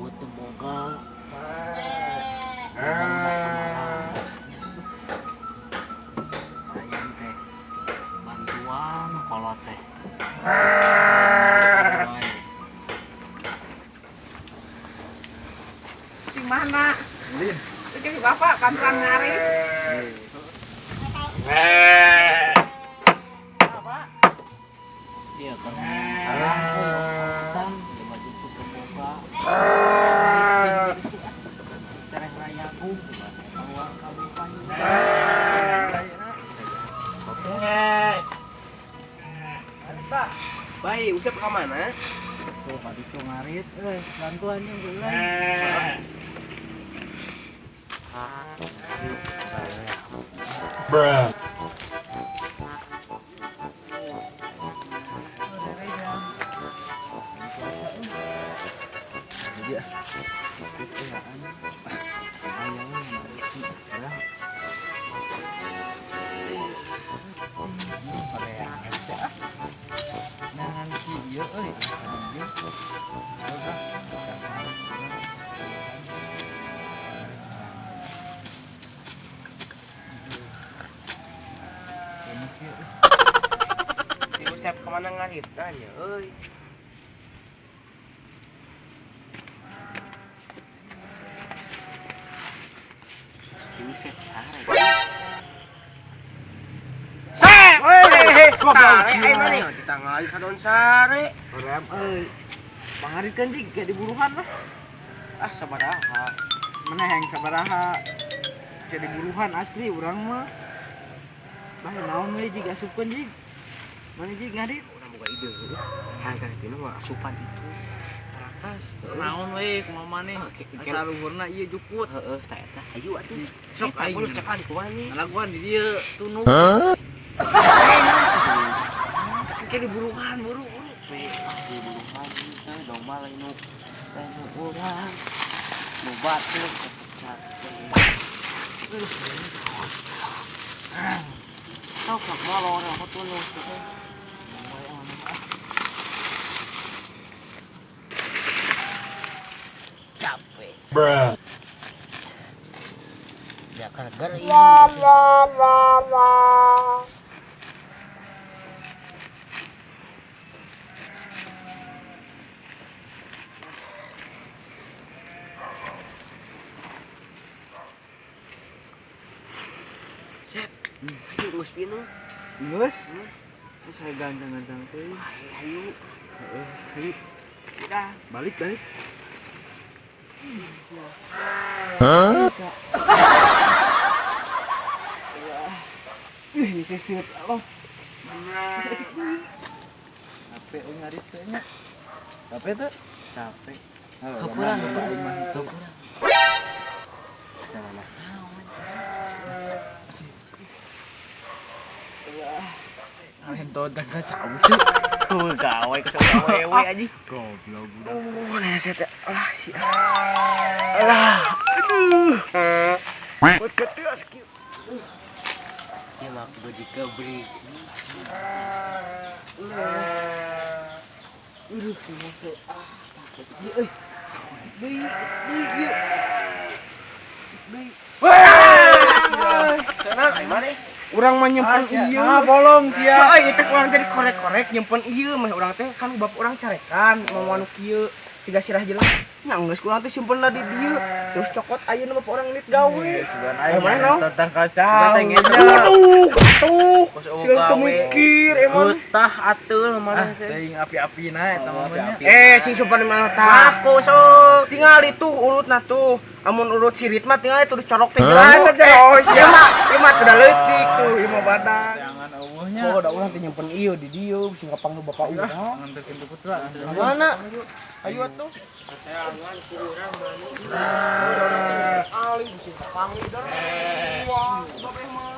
Jukut teu boga. Udah kemana? Sayang teh bantuan kolot teh. Di mana? Itu bapak bantuan ngarit. Iya kan arang euy angkutan lima jukut teu boga. Tereh rayagung uang kami payu. Baik, Usep ke mana? Tuh ka ditu ngarit euy, bantuan jeung euy. Bruh. Jadi ah, ikut ya ayam si ieu euy, Si Usep kemana ngarit? Nanya, euy. Si Usep sare. Sare! Sare, aing mana ya? Ditangali ka don sare. Rem euy. Pangaritkeun jig kayak diburuhan lah. Ah, sabaraha. Mana yang sabaraha? Kayak diburuhan asli urang mah. Bah naon we jig asupkeun jig. Mana jig ngarit? Urang boga ide heuh. Hayang ka dina mah asupan itu. Tarakas. Naon we kumaha maneh? Asal luhurna ieu jukut. Heeh, tah eta. Hayu atuh. Sok Eta aing. kudu cekan kumaha nih? Ngalaguan di dieu tunuk. Kayak diburuhan buru buru. We, diburuhan teh domba lain nu lain nu urang. Nu batur kepecat. Sok sok molor aku tunuk teh. Capek. Bruh. Ya gara-gara ini. Sep, ayo geus pinuh. Geus. Terus saya ganteng-ganteng teh. Ayo. Heeh, ayo. Udah, balik balik. Huh? Ih, ini seset Allah. Capek euy ngarit teh nya. Capek teh? Capek. Hampura, Hampura, aing mah henteu. Nah, nah. Ngalentot dan kacau sih. Tuh gawe kesel awewe anjing. Goblok budak. Neset teh. Alah si. Alah, aduh. Buat keteas kieu. Ya mah kudu dikebrik. Aduh, masa ah takut ieu euy. Deui, deui ieu. Deui. Tenang, aing mah deh. Urang mah nyimpen ieu. Ah, bolong sia. Mah euy teh urang jadi korek-korek nyimpen ieu mah urang teh kan bab urang carekan mau anu kieu siga sirah jelema. Nya geus urang teh simpenna di dieu. Terus cokot ayeuna bapak urang nit gawe. Sugan Eh, mana naon? tentang kacau. Waduh, atuh. Kos Siga teu mikir emang. Getah ateul mana Ah, teh. teuing api-apina eta mah nya. Eh, sing sopan mana tah. Aku sok. Tinggal itu urutna tuh. Amun urut sirit mah tinggal itu dicorok teh. Hah? Eh, ieu mah ieu mah udah leutik tuh, ieu mah badak. Jangan eueuhnya. Oh, da urang teh nyimpen ieu di dieu sing kapanggih bapak urang. Nganterkeun ke putra. Mana? Ayo atuh. Kateangan ku urang mana. Ali bisa kapanggih dar. Wah, bapak mah.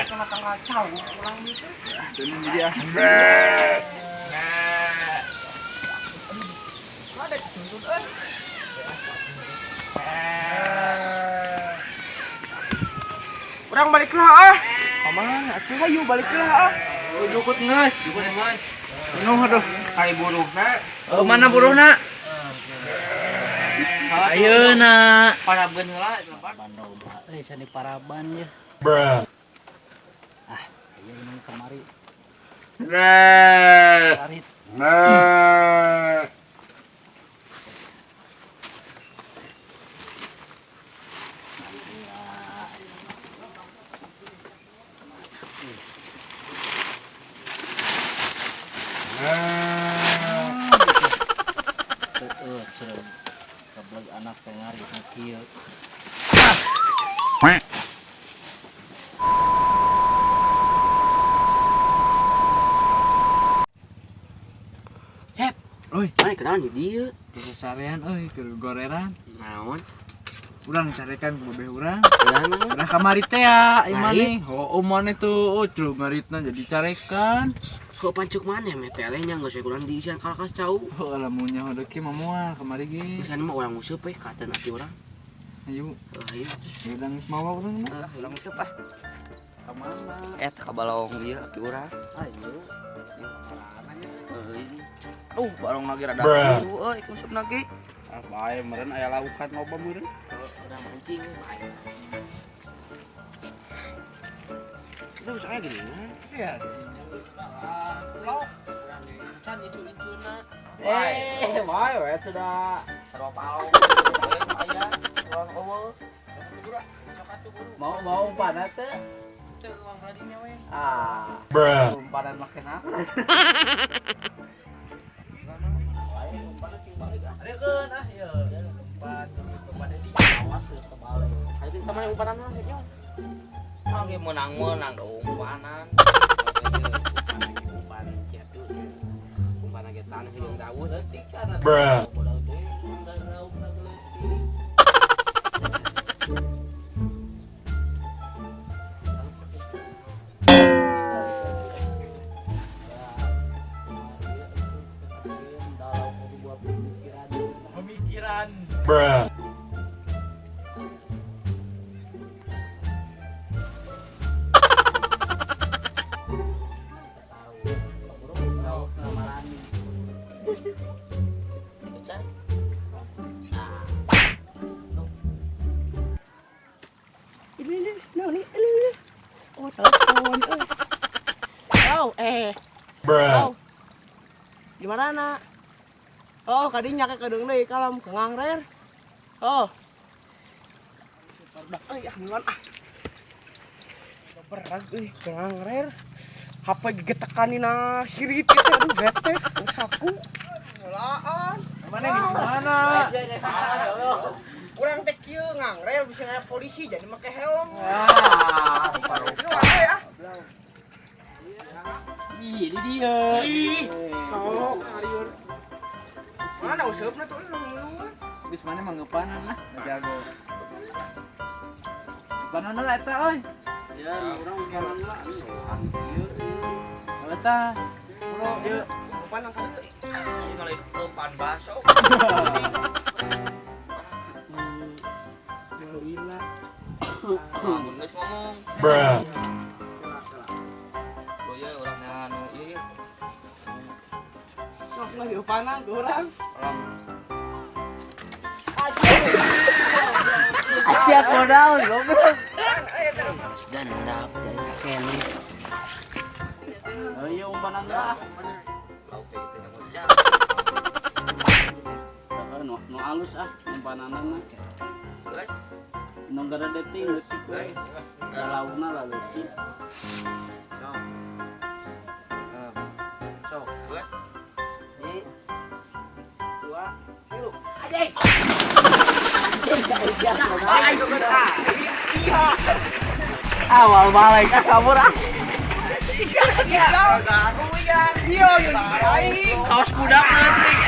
Kena kacau urang gitu. Teuing jadi ah. Ada kesuntut euy. Urang balik lah ah. Kamana atuh? Ayo balik lah ah. Jukut geus. Jukut geus. Penuh aduh. Kai buruhna. Oh, mana buruhna? Ayeuna. Parabeun heula lepat. Domba euy sani paraban ye. Bruh. Ah, ieu ini kamari. Ngarit. Heeh, serem. Goblok anak teh ngarit nu kieu. Sep. Oi. Mana kenalan di dieu? Kesesarean euy, keur goreran. Naon? Urang carekan ku babeh urang. Ulah naon? Udah kamari teh ya, ai Ngarit? maneh. Oh, maneh tuh, oh, celuk ngaritna jadi carekan. Kok pancuk mana meh teh nya geus we kurang diisian kalakas cau. Oh, lamunnya hodeuh mah moal kamari ge. Geus mah urang nguseup we katen ati urang. Ayo, Heuh, ayo. urang geus mawa urang mah. Heuh, Urang nguseup ah. Eh, ka balong ieu aki urang. ayo. Euy. Duh, balong lagi rada Bruh. kieu euy nguseup lagi. Ah, bae meureun aya laukan loba meureun. Urang mancing bae. Itu soalnya gini kan. Iya sih. Urang can icu-icuna. Eh, bae we teh da. Sarua palong. Aya, urang eueuh. Sok atuh buru. Mau mau umpanan teh? Teu uang rajinnya we. Ah, Bruh. umpanan make naon? Arekeun ah ieu. Empat, Bapak Dedi. Awas teu kebalik. Ayo kita mana umpanan mah nya. Ah, ge meunang-meunang da umpanan. Umpan cetu. Umpan ge tanah jeung daun. Bruh. Pemikiran. Bruh. Ini ini naon ini ini ini. Oh, telepon euy. Halo, Bruh. Halo. Di mana nak? Oh, kadinya ke kedeung deui kalem ke ngangrer. Oh. Super euy ah miluan ah. Berat euy ke ngangrer. HP gegetekan dina sirit teh aduh bete usaku. Mulaan. Mana di mana? Urang teh kieu ngangrer bisa ngaya polisi jadi make helm. Ah, Miluan euy ah. Ih, ini dia. Ih, sok harieur. Mana useupna tuh euy miluan. Geus mana mangeupanan lah, jago. Umpanan lah eta euy. Ya, urang umpanan lah. Ah, ieu ieu. Eta. Bro, ieu. Umpan ang kali. Ah, ngalain umpan baso. Gila. Mun geus ngomong. Bruh. Oh iya urang anu ieu. Sok lah umpanan ke urang. Siap modal, goblok. Dandap dari kene. Oh, ieu umpanan lah. Heeh, nu nu alus ah umpananna mah. Nu garede ting leutik we. Da laukna lah leutik. Sok. Sok. Ji. Dua, tilu. Anjing. Awal balik ah kabur ah. Kaos budak leutik.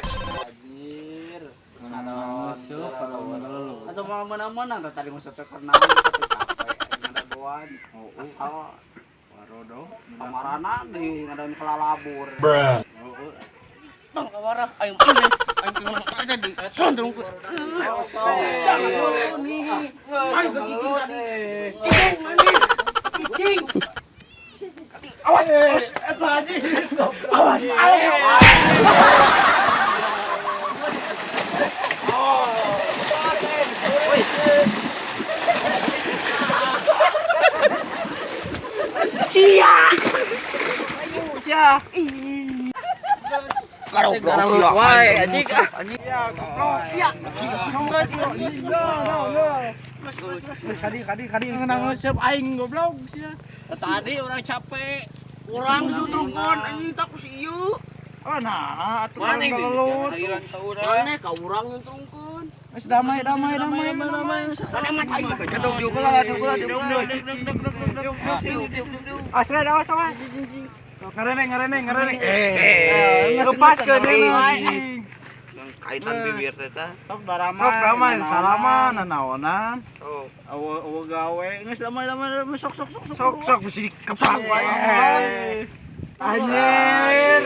Anjir. Masuk kalau Atau malah menang-menang dah tadi musuh terkenal tapi capek ngadagoan. Asal Warodo. kamarana di ngadain kelalabur. Bruh. Heeh. Kawarah aing mah aing teh aja di sondrungkeun. Sangat nih. Aing kecicing tadi. Cicing anjing. Cicing. Awas, awas, eta anjing. Awas, awas. Sia. Goblok sia. Wae anjing ah. Sia. Kadi kadi kadi ngeunang ngeuseub aing goblok sia. Tadi orang capek. Urang disuntrungkeun anjing tak ku si ieu. Oh nah, atuh Mana kalau lelut. Maneh ka urang nyuntrungkeun. Geus damai damai damai damai. Maneh mah cai. Jadog diuk lah, diuk lah, diuk lah. Asli awas awas. Ngarene ngarene ngarene. Eh, lepaskeun anjing. Kaitan bibir teh tah. Tok darama. Sok damai salaman nanaonan. Oh. Awa awa gawe geus lama-lama sok sok sok sok. Sok sok mesti dikeplak wae. Anjir.